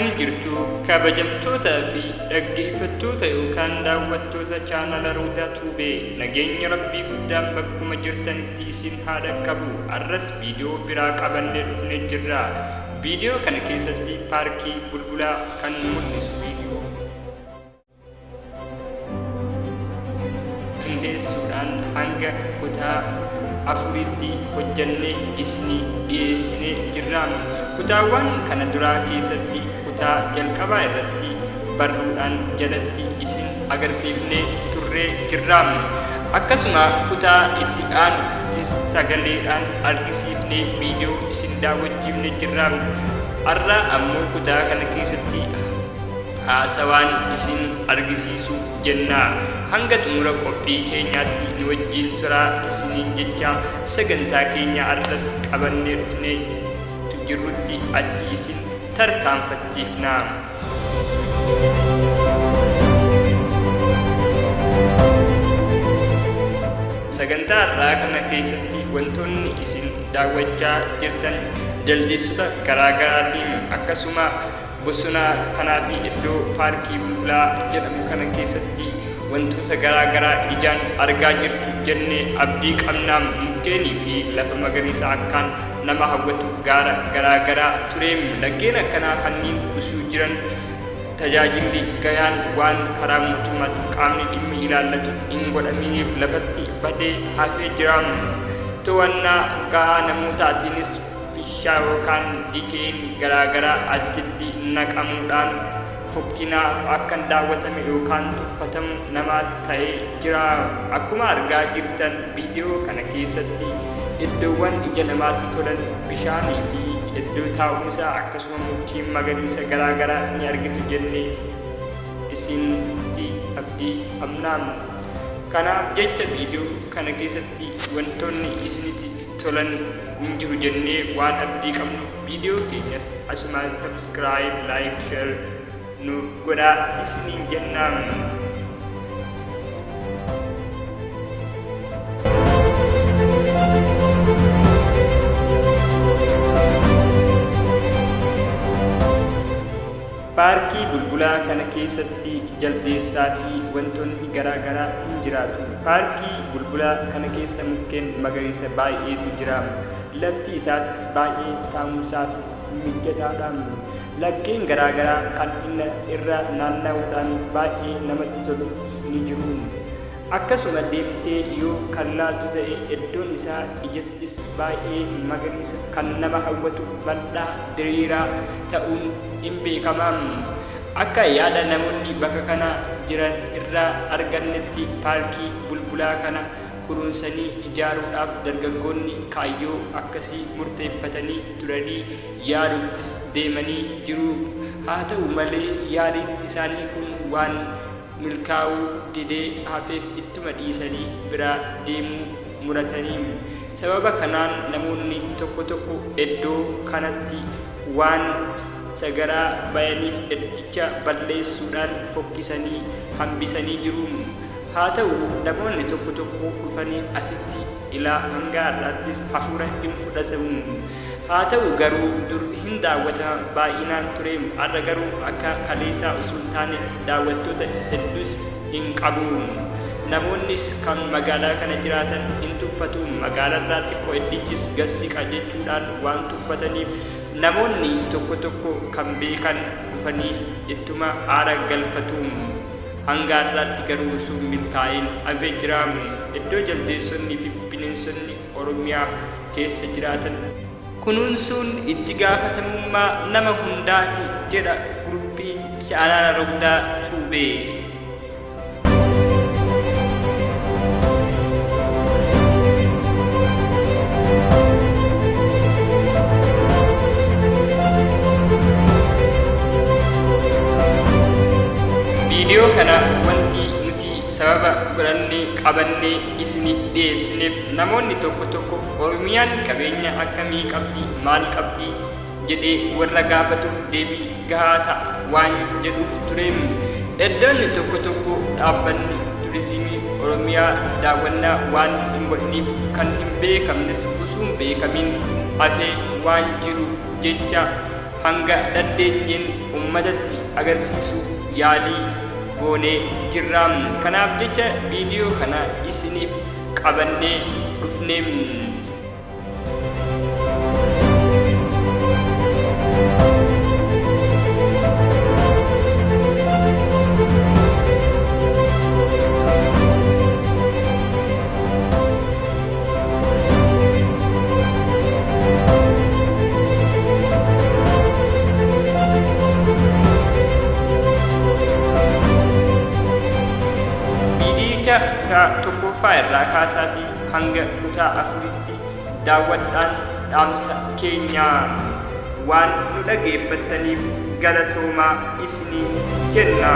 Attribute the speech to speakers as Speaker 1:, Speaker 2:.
Speaker 1: Akkam jirtu kabajamtoota fi dhaggeeffattoota yookaan daawwattoota chaanala Roodaa Tuubee, nageenyi Rabbii guddaan bakkuma jirtanitti isin haa dhaqqabu. Arras viidiyoo biraa qabannee dhufnee jirra. Viidiyoo kana keessatti paarkii Bulbulaa kan mul'isu viidiyoo qindeessuudhaan hanga kutaa afuriitti hojjannee isinii dhiyeessinee jirra. Kutaawwan kana duraa keessatti kutaa jalqabaa irratti barruudhaan jalatti isin agarsiifnee turree jirra. Akkasuma kutaa itti aanuttis sagaleedhaan argisiifnee viidiyoo isin daawwachiifne jirra. Har'a ammoo kutaa kana keessatti haasawaan isin argisiisuuf jenna. Hanga xumura qophii keenyaatti nu wajjiin turaa isiniin jechaa sagantaa keenya har'as qabannee dhufnee jirrutti achi isin tarkaanfachiifna. Sagantaa har'aa kana keessatti wantoonni isin daawwachaa jirtan jaldeessota garaa garaatiin akkasuma Bosona kanaa fi iddoo paarkii Bulbulaa jedhamu kana keessatti wantoota garaa garaa ijaan argaa jirtu jennee abdii qabna. Mukkeenii fi lafa magariisa akkaan nama hawwatu gaara garaa garaa tureem. Laggeen akkanaa kanniin usuu jiran tajaajilli gayaan waan karaa mootummaatiin qaamni dhimmi ilaallatu hin godhaminiif lafatti badee hafee jira. To'annaa gahaa namootaatiinis Bishaa yookaan dikeen garaa garaa achitti naqamuudhaan fokkinaaf akkan daawwatame yookaan tuffatamu namaa ta'ee jira. Akkuma argaa jirtan viidiyoo kana keessatti iddoowwan ija namaatti tolan bishaanii fi iddoo taa'umsaa akkasuma mukkeen magariisa garaa garaa ni argitu jennee isinitti abdii qabna. Kanaaf jecha viidiyoo kana keessatti wantoonni isinitti tolan hin jiru jennee waan abdii qabnuuf viidiyoo keenyas asumaan subscribe, like, share nuuf godhaa isiniin jenna. Paarkii Bulbulaa kana keessatti jaldeessaa fi wantoonni garaa garaa hin jiraatu. Paarkii Bulbulaa kana keessa mukkeen magariisa baay'eetu jira. Lafti isaatis baay'ee taa'umsaafis mijjataadha. Laggeen garaa garaa kan irra naanna'uudhaan baay'ee namatti tolus ni jiru. Akkasuma deemtee yoo kan laaltu ta'e iddoon isaa ijattis baay'ee magariisa kan nama hawwatu bal'aa diriiraa ta'uun in beekama. Akka yaada namoonni bakka kana jiran irraa argannetti paarkii Bulbulaa kana kunuunsanii ijaaruudhaaf dargaggoonni kaayyoo akkasii murteeffatanii turanii yaaluuttis deemanii jiru. Haa ta'u malee yaaliin isaanii kun waan milkaa'uu didee hafeef ittuma dhiisanii biraa deemuu muratanii. Sababa kanaan namoonni tokko tokko eddoo kanatti waan sagaraa bayaniif eddicha balleessuudhaan fokkisanii hambisanii jiru. Haa ta'u namoonni tokko tokko dhufanii asitti ilaa hanga har'aattis hafuura hin fudhatamu. Haa ta'u garuu dur hin daawwatama baay'inaan ture. Har'a garuu akka kaleessaa osoo hin taane daawwattoota hedduus hin qabu. Namoonnis kan magaalaa kana jiraatan hin tuffatu. Magaalarraa xiqqoo iddichis gad siqa jechuudhaan waan tuffataniif namoonni tokko tokko kan beekan dhufanii ittuma aara galfatu. Hanga har'aatti garuu osoo hin milkaa'in hafee jira. Iddoo jaldeessonnii fi bineensonni Oromiyaa keessa jiraatan kunuunsuun itti gaafatamummaa nama hundaati jedha Guruppiin Chaanaala Rogdaa Tuubee. Viidiyoo kana wanti nuti sababa godhannee qabannee isiniif dhiyeessineef namoonni tokko tokko Oromiyaan qabeenya akkamii qabdi, maal qabdi jedhee warra gaafatuuf deebii gahaa ta'a waan jedhuuf ture. Iddoonni tokko tokko dhaabbanni turizimii Oromiyaa daawwannaa waan hin godhiniif kan hin beekamnes osuu hin beekamin hafee waan jiruuf jecha. Hanga dandeenyeen ummatatti agarsiisuuf yaalii goonee jirra. Kanaaf jecha viidiyoo kana isiniif qabannee dhufne. Viidiyicha kutaa tokkoffaa irraa kaasaatii hanga kutaa afuritti daawwadhaan dhaamsa keenya. Waan nu dhageeffattaniif galatoomaa isiniin jenna.